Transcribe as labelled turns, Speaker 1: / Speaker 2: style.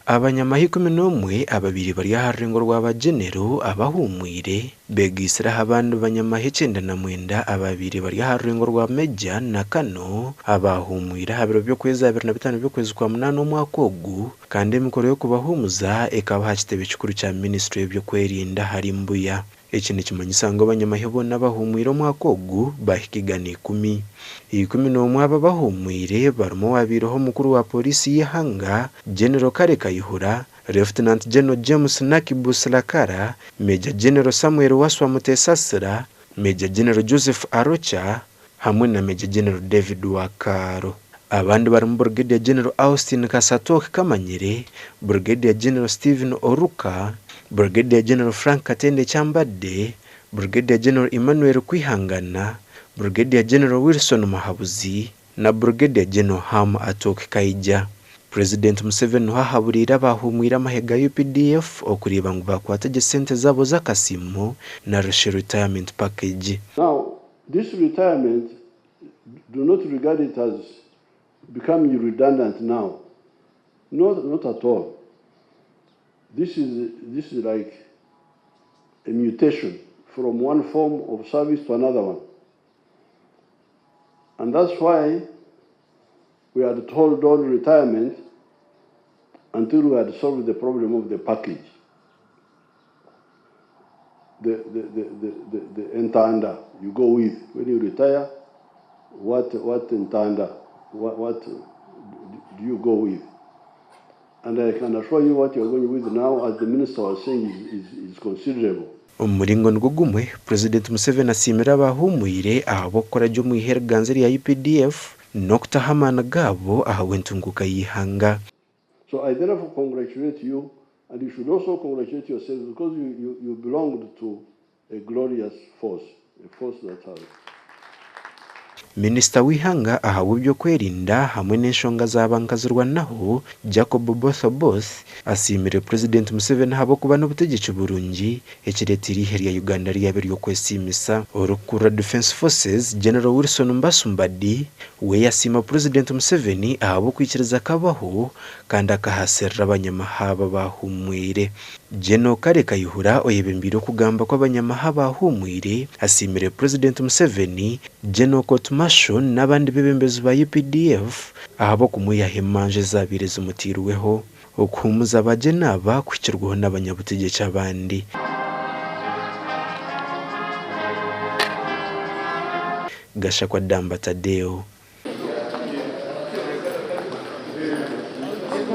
Speaker 1: Abanyamahe 11 ababaire bari aha rurengo rwa ba Genero abahuumwire beegaitsire aha bandi banyamahe 99 ababaire bari aha rurengo rwa Meja na Kano abaahuumwire aha biro by'okwezi 25 by'okwezi kwa munaana omwaka ogu kandi emikoro y'okubahuumuza ekaba aha kitebe kikuru kya minisiture y'eby'okwerinda ahari Mbuya. Eki nikimanyisa ngu abanyamahe boona abahuumwire omwaka ogu baahika 110. 11 aba abahuumwire barimu owabaireho omukuru wa pooriisi y'eihanga, General Kale Kayihura, Lieutenant General James Nakib Silakara, Major General Samuel Wasswa Mutesasira, Major General Joseph Arocha hamwe na Major General David Wakaaro. Abandi barimu Brigadier General Austin Kasatoki Kamanyire, Brigadier General Stephen Oruka, Brigadier General Frank Katende Kyambadde, Brigadier General Emmanuel Kwihangana, Brigadier General Wilson Muhabuzi na Brigadier General Ham Atok Kaija. Purezidenti Museveni niho ahaburiire abahuumwire amahe ga UPDF okureeba ngu baakwata gye sente zaabo z'akasiimo narishi retirement package.
Speaker 2: Now this retirement do not regard it as becoming redundant now. No, not at all. This is, this is like a mutation from one form of service to another one. And that's why we had to hold on retirement until we had solved the problem of the package. The, the, the, the, the, the entanda you go with when you retire, what, what entanda, what, what do you go with? And I can assure you what you're going with now, as the minister was saying, is, is, is considerable.
Speaker 1: Omu muringo nigwo gumwe, Purezidenti Museveni asiimire abahuumwire ahabw'okukora gye omu ihe riganzi erya UPDF n'okutaho amaani gaabo ahabw'entunguuka y'eihanga.
Speaker 2: So I therefore congratulate you and you should also congratulate yourselves because you, you, you belonged to a glorious force, a force that has
Speaker 1: Minisita w'eihanga ahabw'eby'okwerinda hamwe n'enshonga za bankazirwanaho, Jacob Botho Both asiimire Purezidenti Museveni ahabw'okuba n'obutegyeki burungi ekireeteire eihe rya Uganda ryaba ery'okwesiimisa. Orikukurira Defence Forces, General Wilson Mbasu Mbadi we yasiima Purezidenti Museveni ahabw'okwikiriza akabaho kandi akahasirira abanyamahe aba abaahumwire. General Kale Kayihura oyebembeire okugamba kw'abanyamahe abaahumwire asiimire Purezidenti Museveni, General Court Martial n'abandi beebembezi ba UPDF ahabw'okumwihaho emanja ezaabaire zimuteirweho. Okuhuumuza abagyeni aba kuhikirweho n'abanyabutegyeki abandi. Gashakwa Damba Tadeo.